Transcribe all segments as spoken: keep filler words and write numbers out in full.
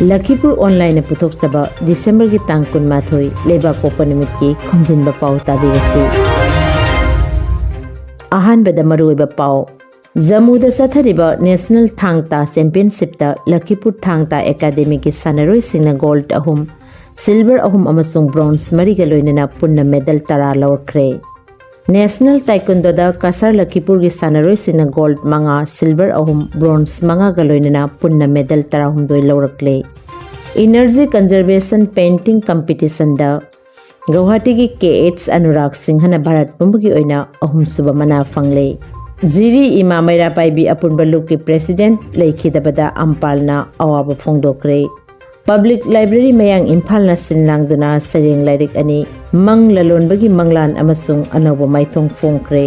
ꯂꯈꯤꯄꯨꯔ ꯑꯣꯟꯂꯥꯏꯟꯅ ꯄꯨꯊꯣꯛꯆꯕ ꯗꯤꯁꯦꯝꯕꯔꯒꯤ ꯇꯥꯡ ꯀꯨꯟꯃꯥꯊꯣꯏ ꯂꯩꯕꯥꯛꯄꯣꯛꯄ ꯅꯨꯃꯤꯠꯀꯤ ꯈꯣꯝꯖꯤꯟꯕ ꯄꯥꯎ ꯇꯥꯕꯤꯔꯁꯤ꯫ ꯑꯍꯥꯟꯕꯗ ꯃꯔꯨꯑꯣꯏꯕ ꯄꯥꯎ꯫ ꯖꯝꯃꯨꯗ ꯆꯠꯊꯔꯤꯕ ꯅꯦꯁꯅꯦꯜ ꯊꯥꯡ ꯇꯥ ꯆꯦꯝꯄꯤꯌꯟꯁꯤꯞꯇ ꯂꯈꯤꯄꯨꯔ ꯊꯥꯡ ꯇꯥ ꯑꯦꯀꯥꯗꯦꯃꯤꯒꯤ ꯁꯥꯟꯅꯔꯣꯏꯁꯤꯡꯅ ꯒꯣꯜꯗ ꯑꯍꯨꯝ, ꯁꯤꯜꯚꯔ ꯑꯍꯨꯝ ꯑꯃꯁꯨꯡ ꯕ꯭ꯔꯣꯟꯖ ꯃꯔꯤꯒ ꯂꯣꯏꯅꯅ ꯄꯨꯟꯅ ꯃꯦꯗꯜ ꯇꯔꯥ ꯂꯧꯔꯛꯈ꯭ꯔꯦ꯫ ꯅꯦꯁꯅꯦꯜ ꯇꯥꯏꯀꯨꯟꯗꯣꯗ ꯀꯁꯥꯔ ꯂꯈꯤꯄꯨꯔꯒꯤ ꯁꯥꯟꯅꯔꯣꯏꯁꯤꯡꯅ ꯒꯣꯜꯗ ꯃꯉꯥ, ꯁꯤꯜꯚꯔ ꯑꯍꯨꯝ, ꯕ꯭ꯔꯣꯟꯖ ꯃꯉꯥꯒ ꯂꯣꯏꯅꯅ ꯄꯨꯟꯅ ꯃꯦꯗꯜ ꯇꯔꯥꯍꯨꯝꯗꯣꯏ ꯂꯧꯔꯛꯂꯦ꯫ ꯏꯅꯔꯖꯤ ꯀꯟꯖꯔꯕꯦꯁꯟ ꯄꯦꯟꯇꯤꯡ ꯀꯝꯄꯤꯇꯤꯁꯟꯗ ꯒꯧꯍꯥꯇꯤꯒꯤ ꯀꯦ ꯑꯩꯆ ꯑꯅꯨꯔꯥꯒ ꯁꯤꯡꯍꯅ ꯚꯥꯔꯠ ꯄꯨꯝꯕꯒꯤ ꯑꯣꯏꯅ ꯑꯍꯨꯝꯁꯨꯕ ꯃꯅꯥ ꯐꯪꯂꯦ꯫ ꯖꯤꯔꯤ ꯏꯃꯥ ꯃꯩꯔꯥ ꯄꯥꯏꯕꯤ ꯑꯄꯨꯟꯕ ꯂꯨꯞꯀꯤ ꯄ꯭ꯔꯦꯁꯤꯗꯦꯟꯠ ꯂꯩꯈꯤꯗꯕꯗ ꯑꯝꯄꯥꯜꯅ ꯑꯋꯥꯕ ꯐꯣꯡꯗꯣꯛꯈ꯭ꯔꯦ꯫ ꯄꯕ꯭ꯂꯤꯛ ꯂꯥꯏꯕ꯭ꯔꯦꯔꯤ ꯃꯌꯥꯡ ꯏꯝꯐꯥꯜꯅ ꯁꯤꯟ ꯂꯥꯡꯗꯨꯅ ꯁꯩꯔꯦꯡ ꯂꯥꯏꯔꯤꯛ ꯑꯅꯤ, ꯃꯪ ꯂꯂꯣꯟꯕꯒꯤ ꯃꯪꯂꯥꯟ ꯑꯃꯁꯨꯡ ꯑꯅꯧꯕ ꯃꯥꯏꯊꯣꯡ ꯐꯣꯡꯈ꯭ꯔꯦ꯫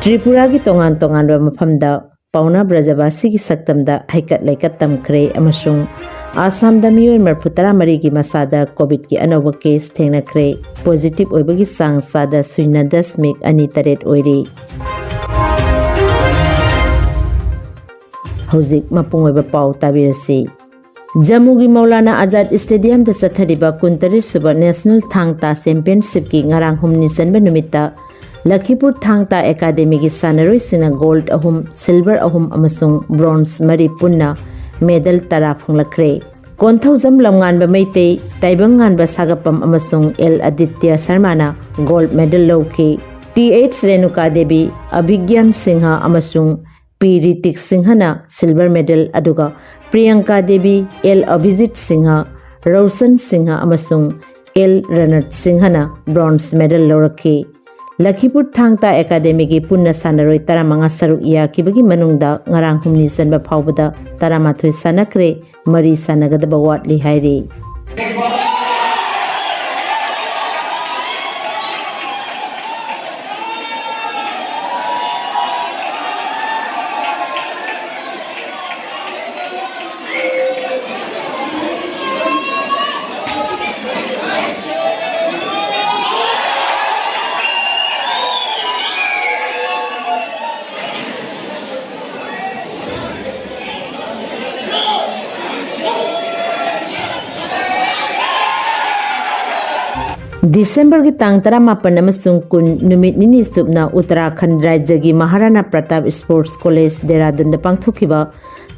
ꯇ꯭ꯔꯤꯄꯨꯔꯥꯒꯤ ꯇꯣꯉꯥꯟ ꯇꯣꯉꯥꯟꯕ ꯃꯐꯝꯗ ꯄꯥꯎꯅꯥ ꯕ꯭ꯔꯖꯕꯥꯁꯤꯒꯤ ꯁꯛꯇꯝꯗ ꯍꯩꯀꯠ ꯂꯩꯀꯠ ꯇꯝꯈ꯭ꯔꯦ ꯑꯃꯁꯨꯡ ꯑꯁꯥꯝꯗ ꯃꯤꯑꯣꯏ ꯃꯔꯤꯐꯨ ꯇꯔꯥ ꯃꯔꯤꯒꯤ ꯃꯁꯥꯗ ꯀꯣꯚꯤꯗꯀꯤ ꯑꯅꯧꯕ ꯀꯦꯁ ꯊꯦꯡꯅꯈ꯭ꯔꯦ꯫ ꯄꯣꯖꯤꯇꯤꯚ ꯑꯣꯏꯕꯒꯤ ꯆꯥꯡ ꯆꯥꯗ ꯁꯨꯏꯅ ꯗꯁꯃꯤꯛ ꯑꯅꯤ ꯇꯔꯦꯠ ꯑꯣꯏꯔꯤ꯫ ꯍꯧꯖꯤꯛ ꯃꯄꯨꯡ ꯑꯣꯏꯕ ꯄꯥꯎ ꯇꯥꯕꯤꯔꯁꯤ꯫ ꯖꯝꯃꯨꯒꯤ ꯃꯧꯂꯥꯅꯥ ꯑꯖꯥꯗ ꯁ꯭ꯇꯦꯗꯤꯌꯝꯗ ꯆꯠꯊꯔꯤꯕ ꯀꯨꯟꯇꯔꯦꯠ ꯁꯨꯕ ꯅꯦꯁꯅꯦꯜ ꯊꯥꯡ ꯇꯥ ꯆꯦꯝꯄꯤꯌꯟꯁꯤꯞꯀꯤ ꯉꯔꯥꯡ ꯍꯨꯝꯅꯤ ꯆꯟꯕ ꯅꯨꯃꯤꯠꯇ ꯂꯈꯤꯄꯨꯔ ꯊꯥꯡ ꯇꯥ ꯑꯦꯀꯥꯗꯦꯃꯤꯒꯤ ꯁꯥꯟꯅꯔꯣꯏꯁꯤꯡꯅ ꯒꯣꯜꯗ ꯑꯍꯨꯝ, ꯁꯤꯜꯚꯔ ꯑꯍꯨꯝ ꯑꯃꯁꯨꯡ ꯕ꯭ꯔꯣꯟꯖ ꯃꯔꯤ ꯄꯨꯟꯅ ꯃꯦꯗꯜ ꯇꯔꯥ ꯐꯪꯂꯛꯈ꯭ꯔꯦ꯫ ꯀꯣꯟꯊꯧꯖꯝ ꯂꯝꯉꯥꯟꯕ ꯃꯩꯇꯩ, ꯇꯥꯏꯕꯪꯉꯥꯟꯕ ꯁꯥꯒꯞꯄꯝ ꯑꯃꯁꯨꯡ ꯑꯦꯜ ꯑꯗꯤꯇ꯭ꯌ ꯁꯔꯃꯅ ꯒꯣꯜꯗ ꯃꯦꯗꯜ ꯂꯧꯈꯤ꯫ ꯇꯤ ꯑꯩꯆ ꯔꯦꯅꯨꯀꯥ ꯗꯦꯕꯤ, ꯑꯚꯤꯒ꯭ꯌꯥꯟ ꯁꯤꯡꯍ ꯑꯃꯁꯨꯡ ꯄꯤ ꯔꯤꯇꯤꯛ ꯁꯤꯡꯍꯅ ꯁꯤꯜꯚꯔ ꯃꯦꯗꯜ, ꯑꯗꯨꯒ ꯄ꯭ꯔꯤꯌꯪꯀꯥ ꯗꯦꯕꯤ, ꯑꯦꯜ ꯑꯚꯤꯖꯤꯠ ꯁꯤꯡꯍ, ꯔꯧꯁꯟ ꯁꯤꯡꯍ ꯑꯃꯁꯨꯡ ꯑꯦꯜ ꯔꯅꯠ ꯁꯤꯡꯍꯅ ꯕ꯭ꯔꯣꯟꯖ ꯃꯦꯗꯜ ꯂꯧꯔꯛꯈꯤ꯫ ꯂꯈꯤꯄꯨꯔ ꯊꯥꯡ ꯇꯥ ꯑꯦꯀꯥꯗꯦꯃꯤꯒꯤ ꯄꯨꯟꯅ ꯁꯥꯟꯅꯔꯣꯏ ꯇꯔꯥꯃꯉꯥ ꯁꯔꯨꯛ ꯌꯥꯈꯤꯕꯒꯤ ꯃꯅꯨꯡꯗ ꯉꯔꯥꯡ ꯍꯨꯝꯅꯤ ꯆꯟꯕ ꯐꯥꯎꯕꯗ ꯇꯔꯥꯃꯥꯊꯣꯏ ꯁꯥꯟꯅꯈ꯭ꯔꯦ, ꯃꯔꯤ ꯁꯥꯟꯅꯒꯗꯕ ꯋꯥꯠꯂꯤ ꯍꯥꯏꯔꯤ꯫ ꯗꯤꯁꯦꯝꯕꯔꯒꯤ ꯇꯥꯡ ꯇꯔꯥꯃꯥꯄꯟ ꯑꯃꯁꯨꯡ ꯀꯨꯟ, ꯅꯨꯃꯤꯠ ꯅꯤꯅꯤ ꯆꯨꯞꯅ ꯎꯠꯇꯔꯥꯈꯟꯗ ꯔꯥꯖ꯭ꯌꯒꯤ ꯃꯍꯥꯔꯥꯅꯥ ꯄ꯭ꯔꯇꯥꯞ ꯁ꯭ꯄꯣꯔꯠꯁ ꯀꯣꯂꯦꯖ ꯗꯦꯔꯥꯗꯨꯟꯗ ꯄꯥꯡꯊꯣꯛꯈꯤꯕ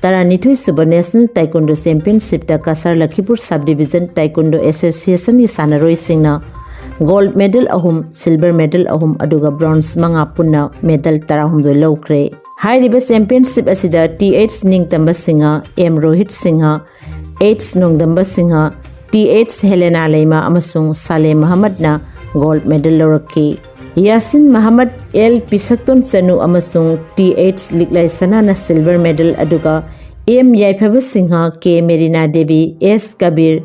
ꯇꯔꯥꯅꯤꯊꯣꯏ ꯁꯨꯕ ꯅꯦꯁꯅꯦꯜ ꯇꯥꯏꯀꯨꯟꯗꯣ ꯆꯦꯝꯄꯤꯌꯟꯁꯤꯞꯇ Cachar Lakhipur sub division taekwondo ꯑꯦꯁꯣꯁꯤꯌꯦꯁꯟꯒꯤ ꯁꯥꯟꯅꯔꯣꯏꯁꯤꯡꯅ ꯒꯣꯜꯗ ꯃꯦꯗꯜ ꯑꯍꯨꯝ, ꯁꯤꯜꯚꯔ ꯃꯦꯗꯜ ꯑꯍꯨꯝ, ꯑꯗꯨꯒ ꯕ꯭ꯔꯣꯟꯖ ꯃꯉꯥ, ꯄꯨꯟꯅ ꯃꯦꯗꯜ ꯇꯔꯥꯍꯨꯝꯗꯣꯏ ꯂꯧꯈ꯭ꯔꯦ꯫ ꯍꯥꯏꯔꯤꯕ ꯆꯦꯝꯄꯤꯌꯟꯁꯤꯞ ꯑꯁꯤꯗ T H Ningtamba Singha, M Rohit Singha, H Nongdamba Singha, T H Helena Leima ꯑꯃꯁꯨꯡ ꯁꯥꯂꯦ ꯃꯍꯃꯗꯅ ꯒꯣꯜꯗ ꯃꯦꯗꯜ ꯂꯧꯔꯛꯈꯤ꯫ ꯌꯥꯁꯤꯟ ꯃꯍꯃꯗ, ꯑꯦꯜ ꯄꯤꯁꯛꯇꯣꯟ ꯆꯅꯨ ꯑꯃꯁꯨꯡ ꯇꯤ ꯑꯩꯆ ꯂꯤꯛꯂꯥꯏ ꯁꯅꯥꯅ ꯁꯤꯜꯚꯔ ꯃꯦꯗꯜ, ꯑꯗꯨꯒ M Yaipha Singha, K Merina Devi, S Kabir,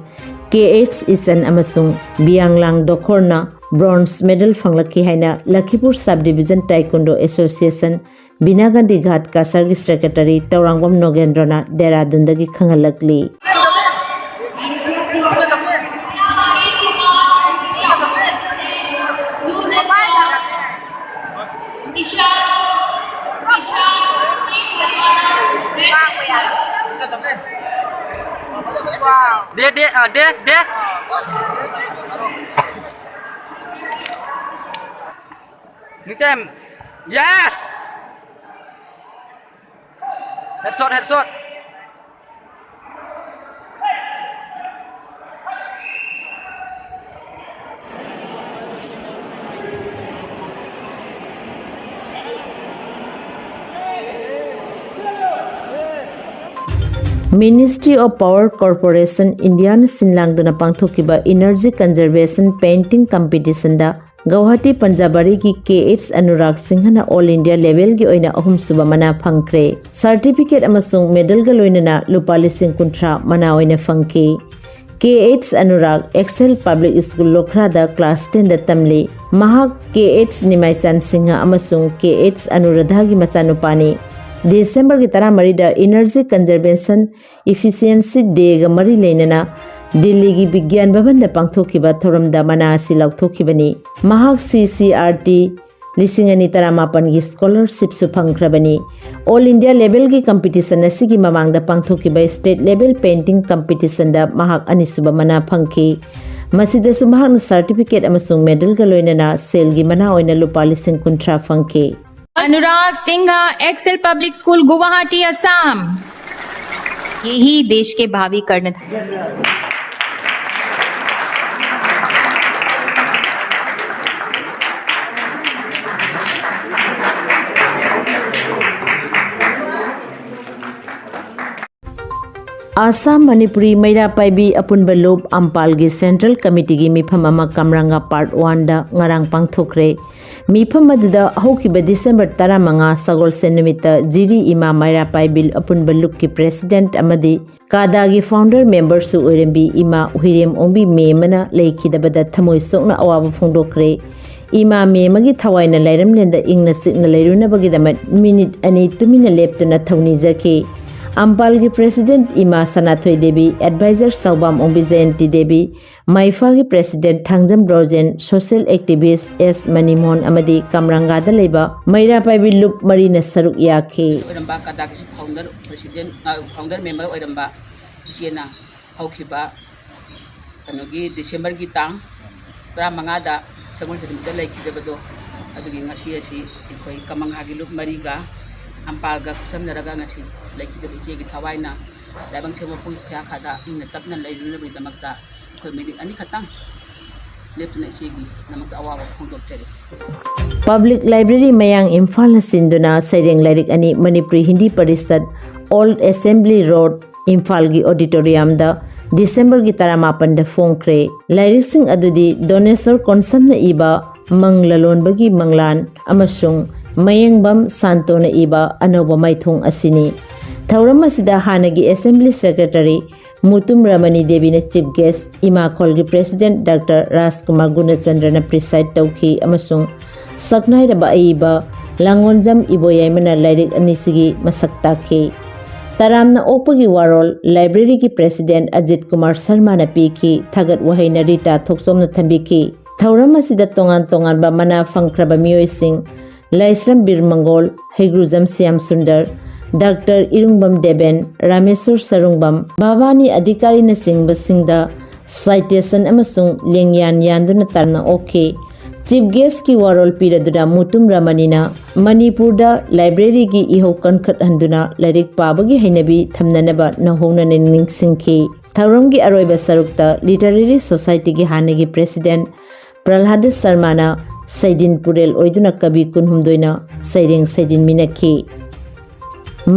K H Ichan ꯑꯃꯁꯨꯡ ꯕꯤꯌꯥꯡꯂꯥꯡ ꯗꯣꯈꯣꯔꯅ ꯕ꯭ꯔꯣꯟꯖ ꯃꯦꯗꯜ ꯐꯪꯂꯛꯈꯤ ꯍꯥꯏꯅ Lakhipur sub division taekwondo association ꯕꯤꯅꯥꯒꯟꯗꯤ ꯘꯥꯠ ꯀꯁꯥꯔꯒꯤ ꯁꯦꯀ꯭ꯔꯦꯇꯔꯤ ꯇꯧꯔꯥꯡꯕꯝ ꯅꯣꯒꯦꯟꯗ꯭ꯔꯣꯅ ꯗꯦꯔꯥꯗꯨꯟꯗꯒꯤ ꯈꯪꯍꯜꯂꯛꯂꯤ꯫ ꯗꯦ, ꯗꯦ, ꯑ, ꯗꯦ, ꯗꯦ꯫ ꯅꯤꯡꯇꯦꯝ꯫ Yes! Headshot, headshot. Ministry of Power Corporation Indiaꯅ ꯁꯤꯟꯂꯥꯡꯗꯨꯅ ꯄꯥꯡꯊꯣꯛꯈꯤꯕ Energy Conservation Painting Competitionꯗ ꯒꯧꯍꯥꯇꯤ ꯄꯟꯖꯥꯕꯥꯔꯤꯒꯤ ꯀꯦ ꯑꯩꯆ ꯑꯅꯨꯔꯥꯒ ꯁꯤꯡꯍꯅ all India levelꯒꯤ ꯑꯣꯏꯅ ꯑꯍꯨꯝꯁꯨꯕ ꯃꯅꯥ ꯐꯪꯈ꯭ꯔꯦ꯫ Certificate ꯑꯃꯁꯨꯡ medalꯒ ꯂꯣꯏꯅꯅ ꯂꯨꯄꯥ ꯂꯤꯁꯤꯡ ꯀꯨꯟꯊ꯭ꯔꯥ ꯃꯅꯥ ꯑꯣꯏꯅ ꯐꯪꯈꯤ꯫ K H Anurag Excel Public School ꯂꯣꯈ꯭ꯔꯥꯗ class tenꯗ ꯇꯝꯂꯤ꯫ ꯃꯍꯥꯛ ꯀꯦ ꯑꯩꯆ ꯅꯤꯃꯥꯏꯆꯥꯟ ꯁꯤꯡꯍ ꯑꯃꯁꯨꯡ ꯀꯦ ꯑꯩꯆ ꯑꯅꯨꯔꯥꯙꯥꯒꯤ ꯃꯆꯥꯅꯨꯄꯥꯅꯤ꯫ ꯗꯤꯁꯦꯝꯕꯔꯒꯤ ꯇꯔꯥꯃꯔꯤꯗ Energy Conservation Efficiency Dayꯒ ꯃꯔꯤ ꯂꯩꯅꯅ ꯗꯤꯜꯂꯤꯒꯤ ꯕꯤꯒ꯭ꯌꯥꯟ ꯚꯕꯟꯗ ꯄꯥꯡꯊꯣꯛꯈꯤꯕ ꯊꯧꯔꯝꯗ ꯃꯅꯥ ꯑꯁꯤ ꯂꯥꯎꯊꯣꯛꯈꯤꯕꯅꯤ꯫ ꯃꯍꯥꯛ ꯁꯤ ꯁꯤ ꯑꯥꯔ ꯇꯤ ꯂꯤꯁꯤꯡ ꯑꯅꯤ ꯇꯔꯥꯃꯥꯄꯟꯒꯤ scholarshipꯁꯨ ꯐꯪꯈ꯭ꯔꯕꯅꯤ꯫ All India levelꯒꯤ competition ꯑꯁꯤꯒꯤ ꯃꯃꯥꯡꯗ ꯄꯥꯡꯊꯣꯛꯈꯤꯕ state level painting competitionꯗ ꯃꯍꯥꯛ ꯑꯅꯤꯁꯨꯕ ꯃꯅꯥ ꯐꯪꯈꯤ꯫ ꯃꯁꯤꯗꯁꯨ ꯃꯍꯥꯛꯅ ꯁꯥꯔꯇꯤꯐꯤꯀꯦꯠ ꯑꯃꯁꯨꯡ ꯃꯦꯗꯜꯒ ꯂꯣꯏꯅꯅ ꯁꯦꯜꯒꯤ ꯃꯅꯥ ꯑꯣꯏꯅ ꯂꯨꯄꯥ ꯂꯤꯁꯤꯡ ꯀꯨꯟꯊ꯭ꯔꯥ ꯐꯪꯈꯤ꯫ Anurag Singh, Excel public school, Guwahati, Assam. यही देश के भावी कर्णधार। ꯑꯁꯥꯝ ꯃꯅꯤꯄꯨꯔꯤ ꯃꯩꯔꯥ ꯄꯥꯏꯕꯤ ꯑꯄꯨꯟꯕ ꯂꯨꯞ ꯑꯝꯄꯥꯜꯒꯤ ꯁꯦꯟꯇ꯭ꯔꯦꯜ ꯀꯃꯤꯇꯤꯒꯤ ꯃꯤꯐꯝ ꯑꯃ ꯀꯝꯔꯪꯒ ꯄꯥꯔꯠ ꯋꯥꯟꯗ ꯉꯔꯥꯡ ꯄꯥꯡꯊꯣꯛꯈ꯭ꯔꯦ꯫ ꯃꯤꯐꯝ ꯑꯗꯨꯗ ꯍꯧꯈꯤꯕ ꯗꯤꯁꯦꯝꯕꯔ ꯇꯔꯥꯃꯉꯥ ꯁꯒꯣꯜꯁꯦꯟ ꯅꯨꯃꯤꯠꯇ ꯖꯤꯔꯤ ꯏꯃꯥ ꯃꯩꯔꯥ ꯄꯥꯏꯕꯤ ꯑꯄꯨꯟꯕ ꯂꯨꯞꯀꯤ ꯄ꯭ꯔꯦꯁꯤꯗꯦꯟꯠ ꯑꯃꯗꯤ ꯀꯥꯗꯥꯒꯤ ꯐꯥꯎꯟꯗꯔ ꯃꯦꯝꯕꯔꯁꯨ ꯑꯣꯏꯔꯝꯕꯤ ꯏꯃꯥ ꯎꯍꯤꯔꯦꯝ ꯑꯣꯡꯕꯤ ꯃꯦꯝ ꯑꯃꯅ ꯂꯩꯈꯤꯗꯕꯗ ꯊꯃꯣꯏ ꯁꯣꯛꯅ ꯑꯋꯥꯕ ꯐꯣꯡꯗꯣꯛꯈ꯭ꯔꯦ꯫ ꯏꯃꯥ ꯃꯦꯝ ꯑꯃꯒꯤ ꯊꯋꯥꯏꯅ ꯂꯩꯔꯝꯂꯦꯟꯗ ꯏꯪꯅ ꯆꯤꯛꯅ ꯂꯩꯔꯨꯅꯕꯒꯤꯗꯃꯛ ꯃꯤꯅꯤꯠ ꯑꯅꯤ ꯇꯨꯃꯤꯟꯅ ꯂꯦꯞꯇꯨꯅ ꯊꯧꯅꯤꯖꯈꯤ꯫ ꯑꯝꯄꯥꯜꯒꯤ ꯄ꯭ꯔꯦꯁꯤꯗꯦꯟꯠ ꯏꯃꯥ ꯁꯅꯥꯊꯣꯏ ꯗꯦꯕꯤ, ꯑꯦꯗꯚꯥꯏꯖꯔ ꯁꯥꯎꯕꯥꯝ ꯑꯣꯡꯕꯤ ꯖꯌꯟꯇꯤ ꯗꯦꯕꯤ, ꯃꯥꯏꯐꯥꯒꯤ president Thangjam Brojen, social activist S Manimohan ꯑꯃꯗꯤ ꯀꯝꯔꯪꯒꯥꯗ ꯂꯩꯕ ꯃꯩꯔꯥ ꯄꯥꯏꯕꯤ ꯂꯨꯞ ꯃꯔꯤꯅ ꯁꯔꯨꯛ ꯌꯥꯈꯤ꯫ ꯑꯣꯏꯔꯝꯕ ꯀꯥꯗꯥꯒꯤꯁꯨ ꯐꯥꯎꯟꯗꯔ ꯄ꯭ꯔꯦꯁꯤꯗꯦꯟꯠ, ꯑ, ꯐꯥꯎꯟꯗꯔ ꯃꯦꯝꯕꯔ ꯑꯣꯏꯔꯝꯕ ꯏꯆꯦꯅ ꯍꯧꯈꯤꯕ ꯀꯩꯅꯣꯒꯤ ꯗꯤꯁꯦꯝꯕꯔꯒꯤ ꯇꯥꯡ ꯇꯔꯥꯃꯉꯥꯗ ꯁꯒꯣꯜꯁꯦꯟ ꯅꯨꯃꯤꯠꯇ ꯂꯩꯈꯤꯗꯕꯗꯣ, ꯑꯗꯨꯒꯤ ꯉꯁꯤ ꯑꯁꯤ ꯑꯩꯈꯣꯏ ꯀꯃꯪꯍꯥꯒꯤ ꯂꯨꯞ ꯃꯔꯤꯒ ꯑꯝꯄꯥꯜꯒ ꯈꯨꯠꯁꯝꯅꯔꯒ ꯉꯁꯤ ꯂꯩꯈꯤꯗꯕ ꯏꯆꯦꯒꯤ ꯊꯋꯥꯏꯅ ꯂꯥꯏꯕꯛ ꯁꯦꯝꯕ ꯄꯨꯏ ꯈꯨꯌꯥꯈꯥꯗ ꯏꯪꯅ ꯇꯞꯅ ꯂꯩꯔꯨꯅꯕꯒꯤꯗꯃꯛꯇ ꯑꯩꯈꯣꯏ ꯃꯤꯅꯤꯠ ꯑꯅꯤꯈꯛꯇꯪ ꯂꯦꯞꯇꯨꯅ ꯏꯆꯦꯒꯤꯗꯃꯛꯇ ꯑꯋꯥꯕ ꯐꯣꯡꯗꯣꯛꯆꯔꯤ꯫ ꯄꯕ꯭ꯂꯤꯛ ꯂꯥꯏꯕ꯭ꯔꯦꯔꯤ ꯃꯌꯥꯡ ꯏꯝꯐꯥꯜꯅ ꯁꯤꯟꯗꯨꯅ ꯁꯩꯔꯦꯡ ꯂꯥꯏꯔꯤꯛ ꯑꯅꯤ Manipuri Hindi Parishad old assembly road ꯏꯝꯐꯥꯜꯒꯤ ꯑꯣꯗꯤꯇꯣꯔꯤꯌꯝꯗ ꯗꯤꯁꯦꯝꯕꯔꯒꯤ ꯇꯔꯥꯃꯥꯄꯟꯗ ꯐꯣꯡꯈ꯭ꯔꯦ꯫ ꯂꯥꯏꯔꯤꯛꯁꯤꯡ ꯑꯗꯨꯗꯤ ꯗꯣꯅꯦꯁꯣꯔ ꯀꯣꯟꯁꯝꯅ ꯏꯕ ꯃꯪ ꯂꯂꯣꯟꯕꯒꯤ ꯃꯪꯂꯥꯟ ꯑꯃꯁꯨꯡ ꯃꯌꯦꯡꯕꯝ ꯁꯥꯟꯇꯣꯅ ꯏꯕ ꯑꯅꯧꯕ ꯃꯥꯏꯊꯣꯡ ꯑꯁꯤꯅꯤ꯫ ꯊꯧꯔꯝ ꯑꯁꯤꯗ ꯍꯥꯟꯅꯒꯤ ꯑꯦꯁꯦꯝꯕ꯭ꯂꯤ ꯁꯦꯀ꯭ꯔꯦꯇꯔꯤ ꯃꯨꯇꯨꯝ ꯔꯃꯅꯤ ꯗꯦꯕꯤꯅ ꯆꯤꯐ ꯒꯦꯁ꯭ꯠ, ꯏꯃꯥꯈꯣꯜꯒꯤ ꯄ꯭ꯔꯦꯁꯤꯗꯦꯟꯠ ꯗꯥꯛꯇꯔ ꯔꯥꯖꯀꯨꯃꯥꯔ ꯒꯨꯅꯆꯟꯗ꯭ꯔꯅ ꯄ꯭ꯔꯤꯁꯥꯏꯗ ꯇꯧꯈꯤ ꯑꯃꯁꯨꯡ ꯁꯛꯅꯥꯏꯔꯕ ꯑꯏꯕ ꯂꯥꯡꯒꯣꯟꯖꯝ ꯏꯕꯣꯌꯥꯏꯃꯅ ꯂꯥꯏꯔꯤꯛ ꯑꯅꯤꯁꯤꯒꯤ ꯃꯁꯛ ꯇꯥꯛꯈꯤ꯫ ꯇꯔꯥꯝꯅ ꯑꯣꯛꯄꯒꯤ ꯋꯥꯔꯣꯜ ꯂꯥꯏꯕ꯭ꯔꯦꯔꯤꯒꯤ ꯄ꯭ꯔꯦꯁꯤꯗꯦꯟꯠ ꯑꯖꯤꯠ ꯀꯨꯃꯥꯔ ꯁꯔꯃꯅ ꯄꯤꯈꯤ꯫ ꯊꯥꯒꯠ ꯋꯥꯍꯩꯅ ꯔꯤꯇꯥ ꯊꯣꯛꯆꯣꯝꯅ ꯊꯝꯕꯤꯈꯤ꯫ ꯊꯧꯔꯝ ꯑꯁꯤꯗ ꯇꯣꯉꯥꯟ ꯇꯣꯉꯥꯟꯕ ꯃꯅꯥ ꯐꯪꯈ꯭ꯔꯕ ꯃꯤꯑꯣꯏꯁꯤꯡ ꯂꯥꯏꯁ꯭ꯔꯝ ꯕꯤꯔ ꯃꯪꯒꯣꯜ, ꯍꯩꯒ꯭ꯔꯨꯖꯝ ꯁ꯭ꯌꯥꯝ ꯁꯨꯟꯗꯔ, ꯗꯥꯛꯇꯔ ꯏꯔꯨꯡꯕꯝ ꯗꯦꯕꯦꯟ, ꯔꯥꯃꯦꯁꯣꯔ ꯁꯔꯨꯡꯕꯝ, ꯚꯕꯥꯅꯤ ꯑꯙꯤꯀꯥꯔꯤꯅꯆꯤꯡꯕꯁꯤꯡꯗ ꯁꯥꯏꯇꯦꯁꯟ ꯑꯃꯁꯨꯡ ꯂꯦꯡꯌꯥꯟ ꯌꯥꯟꯗꯨꯅ ꯇꯥꯔꯝꯅ ꯑꯣꯛꯈꯤ꯫ ꯆꯤꯐ ꯒꯦꯁꯀꯤ ꯋꯥꯔꯣꯜ ꯄꯤꯔꯗꯨꯅ ꯃꯨꯇꯨꯝ ꯔꯃꯅꯤꯅ ꯃꯅꯤꯄꯨꯔꯗ ꯂꯥꯏꯕ꯭ꯔꯦꯔꯤꯒꯤ ꯏꯍꯧ ꯀꯟꯈꯠꯍꯟꯗꯨꯅ ꯂꯥꯏꯔꯤꯛ ꯄꯥꯕꯒꯤ ꯍꯩꯅꯕꯤ ꯊꯝꯅꯅꯕ ꯅꯧꯍꯧꯅꯅ ꯅꯤꯡꯁꯤꯡꯈꯤ꯫ ꯊꯧꯔꯝꯒꯤ ꯑꯔꯣꯏꯕ ꯁꯔꯨꯛꯇ ꯂꯤꯇꯔꯦꯔꯤ ꯁꯣꯁꯥꯏꯇꯤꯒꯤ ꯍꯥꯟꯅꯒꯤ ꯄ꯭ꯔꯦꯁꯤꯗꯦꯟꯠ ꯄ꯭ꯔꯍꯂꯥꯗ ꯁꯔꯃꯥꯅ ꯁꯩꯗꯤꯟ ꯄꯨꯔꯦꯜ ꯑꯣꯏꯗꯨꯅ ꯀꯕꯤ ꯀꯨꯟꯍꯨꯝꯗꯣꯏꯅ ꯁꯩꯔꯦꯡ ꯁꯩꯗꯤꯟꯃꯤꯟꯅꯈꯤ꯫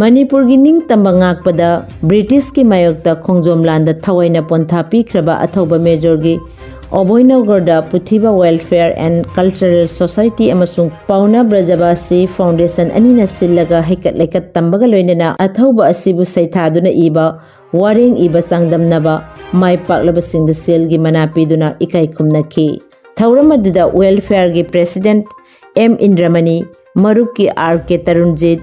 ꯃꯅꯤꯄꯨꯔꯒꯤ ꯅꯤꯡꯇꯝꯕ ꯉꯥꯛꯄꯗ ꯕ꯭ꯔꯤꯇꯤꯁꯀꯤ ꯃꯥꯌꯣꯛꯇ ꯈꯣꯡꯖꯣꯝ ꯂꯥꯟꯗ ꯊꯋꯥꯏꯅ ꯄꯣꯟꯊꯥ ꯄꯤꯈ꯭ꯔꯕ ꯑꯊꯧꯕ ꯃꯦꯖꯣꯔꯒꯤ ꯑꯣꯚꯣꯏꯅꯒꯔꯗ ꯄꯨꯊꯤꯕ Welfare and Cultural Society ꯑꯃꯁꯨꯡ ꯄꯥꯎꯅ ꯕ꯭ꯔꯖꯕꯥꯁꯤ ꯐꯥꯎꯟꯗꯦꯁꯟ ꯑꯅꯤꯅ ꯁꯤꯜꯂꯒ ꯍꯩꯀꯠ ꯂꯩꯀꯠ ꯇꯝꯕꯒ ꯂꯣꯏꯅꯅ ꯑꯊꯧꯕ ꯑꯁꯤꯕꯨ ꯁꯩꯊꯥꯗꯨꯅ ꯏꯕ ꯋꯥꯔꯦꯡ ꯏꯕ ꯆꯥꯡꯗꯝꯅꯕ ꯃꯥꯏ ꯄꯥꯛꯂꯕꯁꯤꯡꯗ ꯁꯦꯜꯒꯤ ꯃꯅꯥ ꯄꯤꯗꯨꯅ ꯏꯀꯥꯏ ꯈꯨꯝꯅꯈꯤ꯫ ꯊꯧꯔꯝ ꯑꯗꯨꯗ ꯋꯦꯜꯐꯦꯌꯔꯒꯤ ꯄ꯭ꯔꯦꯁꯤꯗꯦꯟꯠ ꯑꯦꯝ ꯏꯟꯗ꯭ꯔꯃꯅꯤ, ꯃꯔꯨꯞꯀꯤ R K Tarunjit,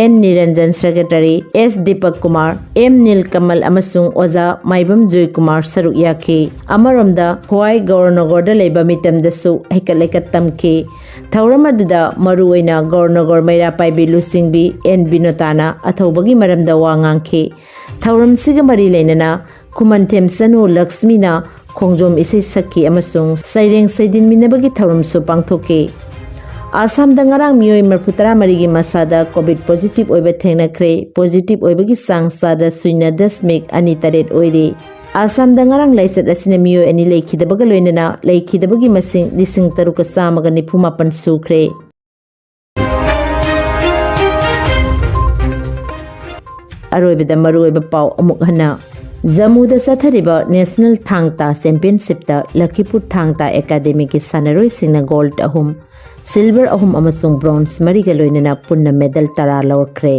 N Niranjan secretary, S Dipak Kumar, M Nilkamal ꯑꯃꯁꯨꯡ ꯑꯣꯖꯥ ꯃꯥꯏꯕꯝ ꯖꯣꯏ ꯀꯨꯃꯥꯔ ꯁꯔꯨꯛ ꯌꯥꯈꯤ꯫ ꯑꯃꯔꯣꯝꯗ ꯈ꯭ꯋꯥꯏ ꯒꯧꯔꯅꯒꯔꯗ ꯂꯩꯕ ꯃꯤꯇꯝꯗꯁꯨ ꯍꯩꯀꯠ ꯂꯩꯀꯠ ꯇꯝꯈꯤ꯫ ꯊꯧꯔꯝ ꯑꯗꯨꯗ ꯃꯔꯨꯑꯣꯏꯅ ꯒꯧꯔꯅꯒꯔ ꯃꯩꯔꯥ ꯄꯥꯏꯕꯤ ꯂꯨꯆꯤꯡꯕꯤ ꯑꯦꯟ ꯕꯤꯅꯣꯇꯥꯅ ꯑꯊꯧꯕꯒꯤ ꯃꯔꯝꯗ ꯋꯥ ꯉꯥꯡꯈꯤ꯫ ꯊꯧꯔꯝꯁꯤꯒ ꯃꯔꯤ ꯂꯩꯅꯅ ꯈꯨꯃꯟꯊꯦꯝ ꯆꯅꯨ ꯂꯛꯁꯃꯤꯅ ꯈꯣꯡꯖꯣꯝ ꯏꯁꯩ ꯁꯛꯈꯤ ꯑꯃꯁꯨꯡ ꯁꯩꯔꯦꯡ ꯁꯩꯗꯤꯟꯃꯤꯟꯅꯕꯒꯤ ꯊꯧꯔꯝꯁꯨ ꯄꯥꯡꯊꯣꯛꯈꯤ꯫ ꯑꯁꯥꯝꯗ ꯉꯔꯥꯡ ꯃꯤꯑꯣꯏ ꯃꯔꯤꯐꯨ ꯇꯔꯥꯃꯔꯤꯒꯤ ꯃꯁꯥꯗ ꯀꯣꯚꯤꯗ ꯄꯣꯖꯤꯇꯤꯚ ꯑꯣꯏꯕ ꯊꯦꯡꯅꯈ꯭ꯔꯦ꯫ ꯄꯣꯖꯤꯇꯤꯚ ꯑꯣꯏꯕꯒꯤ ꯆꯥꯡ ꯆꯥꯗ ꯁꯨꯏꯅ ꯗꯁꯃꯤꯛ ꯑꯅꯤ ꯇꯔꯦꯠ ꯑꯣꯏꯔꯤ꯫ ꯑꯁꯥꯝꯗ ꯉꯔꯥꯡ ꯂꯥꯏꯆꯠ ꯑꯁꯤꯅ ꯃꯤꯑꯣꯏ ꯑꯅꯤ ꯂꯩꯈꯤꯗꯕꯒ ꯂꯣꯏꯅꯅ ꯂꯩꯈꯤꯗꯕꯒꯤ ꯃꯁꯤꯡ ꯂꯤꯁꯤꯡ ꯇꯔꯨꯛꯀ ꯆꯥꯝꯃꯒ ꯅꯤꯐꯨ ꯃꯥꯄꯟ ꯁꯨꯈ꯭ꯔꯦ꯫ ꯑꯔꯣꯏꯕꯗ ꯃꯔꯨꯑꯣꯏꯕ ꯄꯥꯎ ꯑꯃꯨꯛ ꯍꯟꯅ꯫ ꯖꯝꯃꯨꯗ ꯆꯠꯊꯔꯤꯕ ꯅꯦꯁꯅꯦꯜ ꯊꯥꯡ ꯇꯥ ꯆꯦꯝꯄꯤꯌꯟꯁꯤꯞꯇ ꯂꯈꯤꯄꯨꯔ ꯊꯥꯡ ꯇꯥ ꯑꯦꯀꯥꯗꯦꯃꯤꯒꯤ ꯁꯥꯟꯅꯔꯣꯏꯁꯤꯡꯅ ꯒꯣꯜꯗ ꯑꯍꯨꯝ, ꯁꯤꯜꯚꯔ ꯑꯍꯨꯝ ꯑꯃꯁꯨꯡ ꯕ꯭ꯔꯣꯟꯖ ꯃꯔꯤꯒ ꯂꯣꯏꯅꯅ ꯄꯨꯟꯅ ꯃꯦꯗꯜ ꯇꯔꯥ ꯂꯧꯔꯛꯈ꯭ꯔꯦ꯫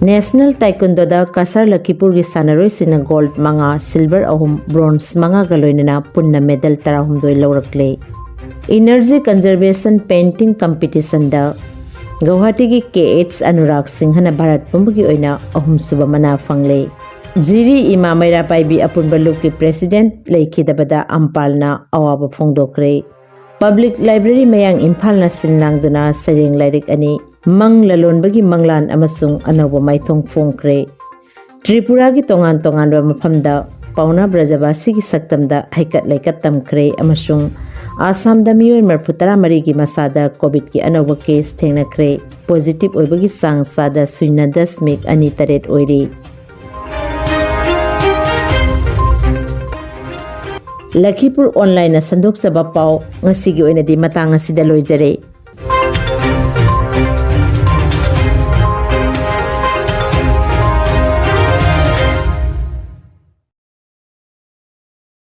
ꯅꯦꯁꯅꯦꯜ ꯇꯥꯏꯀꯨꯟꯗꯣꯗ ꯀꯁꯥꯔ ꯂꯈꯤꯄꯨꯔꯒꯤ ꯁꯥꯟꯅꯔꯣꯏꯁꯤꯡꯅ ꯒꯣꯜꯗ ꯃꯉꯥ, ꯁꯤꯜꯚꯔ ꯑꯍꯨꯝ, ꯕ꯭ꯔꯣꯟꯖ ꯃꯉꯥꯒ ꯂꯣꯏꯅꯅ ꯄꯨꯟꯅ ꯃꯦꯗꯜ ꯇꯔꯥꯍꯨꯝꯗꯣꯏ ꯂꯧꯔꯛꯂꯦ꯫ ꯏꯅꯔꯖꯤ ꯀꯟꯖꯔꯕꯦꯁꯟ ꯄꯦꯟꯇꯤꯡ ꯀꯝꯄꯤꯇꯤꯁꯟꯗ ꯒꯧꯍꯥꯇꯤꯒꯤ ꯀꯦ ꯑꯦꯆ ꯑꯅꯨꯔꯥꯒ ꯁꯤꯡꯍꯅ ꯚꯥꯔꯠ ꯄꯨꯝꯕꯒꯤ ꯑꯣꯏꯅ ꯑꯍꯨꯝꯁꯨꯕ ꯃꯅꯥ ꯐꯪꯂꯦ꯫ ꯖꯤꯔꯤ ꯏꯃꯥ ꯃꯩꯔꯥ ꯄꯥꯏꯕꯤ ꯑꯄꯨꯟꯕ ꯂꯨꯞꯀꯤ ꯄ꯭ꯔꯦꯁꯤꯗꯦꯟꯠ ꯂꯩꯈꯤꯗꯕꯗ ꯑꯝꯄꯥꯜꯅ ꯑꯋꯥꯕ ꯐꯣꯡꯗꯣꯛꯈ꯭ꯔꯦ꯫ ꯄꯕ꯭ꯂꯤꯛ ꯂꯥꯏꯕ꯭ꯔꯦꯔꯤ ꯃꯌꯥꯡ ꯏꯝꯐꯥꯜꯅ ꯁꯤꯟ ꯂꯥꯡꯗꯨꯅ ꯁꯩꯔꯦꯡ ꯂꯥꯏꯔꯤꯛ ꯑꯅꯤ, ꯃꯪ ꯂꯂꯣꯟꯕꯒꯤ ꯃꯪꯂꯥꯟ ꯑꯃꯁꯨꯡ ꯑꯅꯧꯕ ꯃꯥꯏꯊꯣꯡ ꯐꯣꯡꯈ꯭ꯔꯦ꯫ ꯇ꯭ꯔꯤꯄꯨꯔꯥꯒꯤ ꯇꯣꯉꯥꯟ ꯇꯣꯉꯥꯟꯕ ꯃꯐꯝꯗ ꯄꯥꯎꯅꯥ ꯕ꯭ꯔꯖꯕꯥꯁꯤꯒꯤ ꯁꯛꯇꯝꯗ ꯍꯩꯀꯠ ꯂꯩꯀꯠ ꯇꯝꯈ꯭ꯔꯦ ꯑꯃꯁꯨꯡ ꯑꯁꯥꯝꯗ ꯃꯤꯑꯣꯏ ꯃꯔꯤꯐꯨ ꯇꯔꯥ ꯃꯔꯤꯒꯤ ꯃꯁꯥꯗ ꯀꯣꯚꯤꯗꯀꯤ ꯑꯅꯧꯕ ꯀꯦꯁ ꯊꯦꯡꯅꯈ꯭ꯔꯦ꯫ ꯄꯣꯖꯤꯇꯤꯚ ꯑꯣꯏꯕꯒꯤ ꯆꯥꯡ ꯆꯥꯗ ꯁꯨꯏꯅ ꯗꯁꯃꯤꯛ ꯑꯅꯤ ꯇꯔꯦꯠ ꯑꯣꯏꯔꯤ꯫ ꯂꯈꯤꯄꯨꯔ ꯑꯣꯟꯂꯥꯏꯟꯅ ꯁꯟꯗꯣꯛꯆꯕ ꯄꯥꯎ ꯉꯁꯤꯒꯤ ꯑꯣꯏꯅꯗꯤ ꯃꯇꯥꯡ ꯑꯁꯤꯗ ꯂꯣꯏꯖꯔꯦ꯫